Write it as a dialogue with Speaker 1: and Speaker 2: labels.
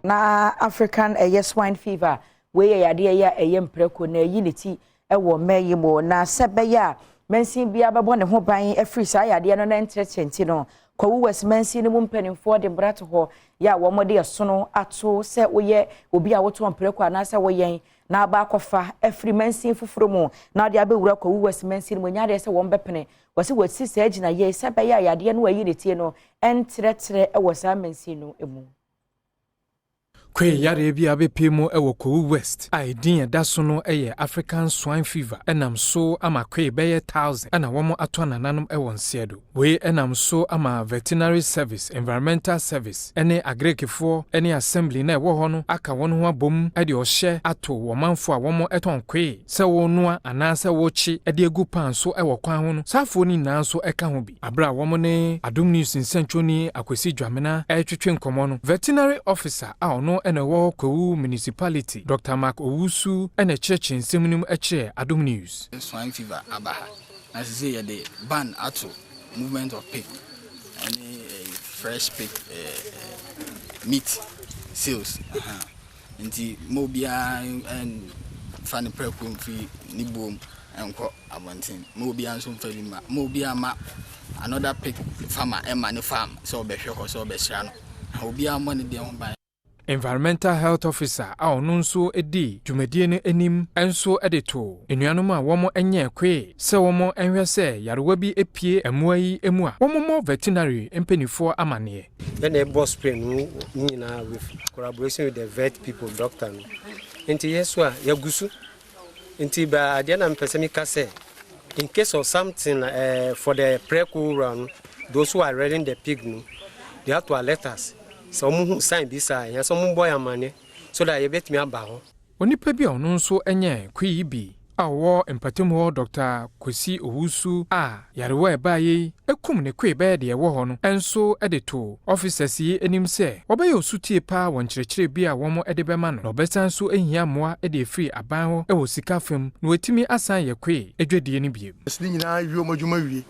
Speaker 1: Na African ɛyɛ swine fever wei yɛ yadeɛ yɛ a ɛyɛ mprako na ɛyi ne ti ɛwɔ mmaa yi mu, na sɛ bɛyɛ a mansin biara bɛbɔ ne ho ban afiri saa yadeɛ no na ntrɛtrɛ nti no, Kwawu West mansin no mu mpanimfoɔ de mmara to hɔ yɛ a wɔn de ɛsono ato sɛ woyɛ obi a wotɔn mprako anaasɛ woyɛn na aba akɔfa afiri mansin foforɔ mu na wɔde abɛwura Kwawu West mansin mu, nyɛ adeɛ sɛ wɔn bɛpene. Wɔsi wɔasi saa gyinaeɛ sɛ bɛyɛ a yadeɛ no ayi ne tie no ɛntrɛtrɛ ɛwɔ saa mansin no mu.
Speaker 2: Kwe yareɛ bi a abɛpie mu wɔ Kwawu West a ɛdin ɛda so no yɛ African swine fever ɛnam so ama kwe bɛyɛ 1,000 ɛna wɔn atɔ nananom wɔ nseɛ do. Wei ɛnam so ama Veterinary Service, Environmental Service ɛne Agrikfoɔ ne Assembly na ɛwɔ hɔ no aka wɔn ho abom de ɔhyɛ ato wɔmanfoɔ a wɔn tɔn kwe sɛ wɔnoa anaasɛ wɔkye de agu pan so wɔ kwan ho no. Saafoɔ no nyinaa nso ka ho bi. Abere a wɔn ne Adom News nsɛntwerɛni Akwasi Dwamena ɛretwetwe nkɔmmɔ no, veterinary officer a ɔno ɛna ɛwɔ Kwawu Municipality, Dr Mark Owusu, ɛna ɛkyerɛkyerɛ nsɛm no mu kyerɛ Adom News.
Speaker 3: Swine fever aba ha na sisi yɛde ban ato movement of pig ɛne fresh pig meat sales. Nti mo obiara fa ne prɛko mfiri ne buom nkɔ abɔnten, mo obiara nso mfa bi ma, mo obiara ma another pig farmer ɛma ne farm sɛ ɔbɛhwɛ hɔ sɛ ɔbɛsra no, obiara mmɔ ne deɛ ho ban.
Speaker 2: Environmental health officer a ɔno nso di dwumadie no anim nso de to nnuanom a wɔn nyɛ kwe sɛ wɔn nhwɛ sɛ yarewa bi apue mmoa yi mu a, wɔmmɔ veterinary mpanimfoɔ amanneɛ.
Speaker 4: Yɛna ɛbɔ spray no nyinaa with collaboration with the vet people, doctor no. Nti yɛ so a yɛgu so. Nti ba adeɛ na mpɛ sɛ meka sɛ in case of something for the prɛko wura no, those who are rearing the pig no, they have to alert us sɛ ɔmo hu sign bi saa, ɛyɛ sɛ ɔmo bɔ yɛn amanneɛ so that yɛbɛtumi aba hɔ.
Speaker 2: Onipa bi a ɔno nso nyɛ kwe yi bi a ɔwɔ mpatamu hɔ, Dr Kwesi Owusu, a yarewa a ɛbaeɛ yi ekum ne kwe bɛyɛ deɛ ɛwɔ hɔ no nso de to officers yi anim sɛ wɔbɛyɛ osutie paa wɔ nkyerɛkyerɛ bi a wɔn de bɛma no, na ɔbɛsan so ahia mmoa de afiri aban hɔ wɔ sika fam na watumi asan yɛ kwe adwadie no bio.
Speaker 5: Ne nyinaa wie ɔmo adwuma wie.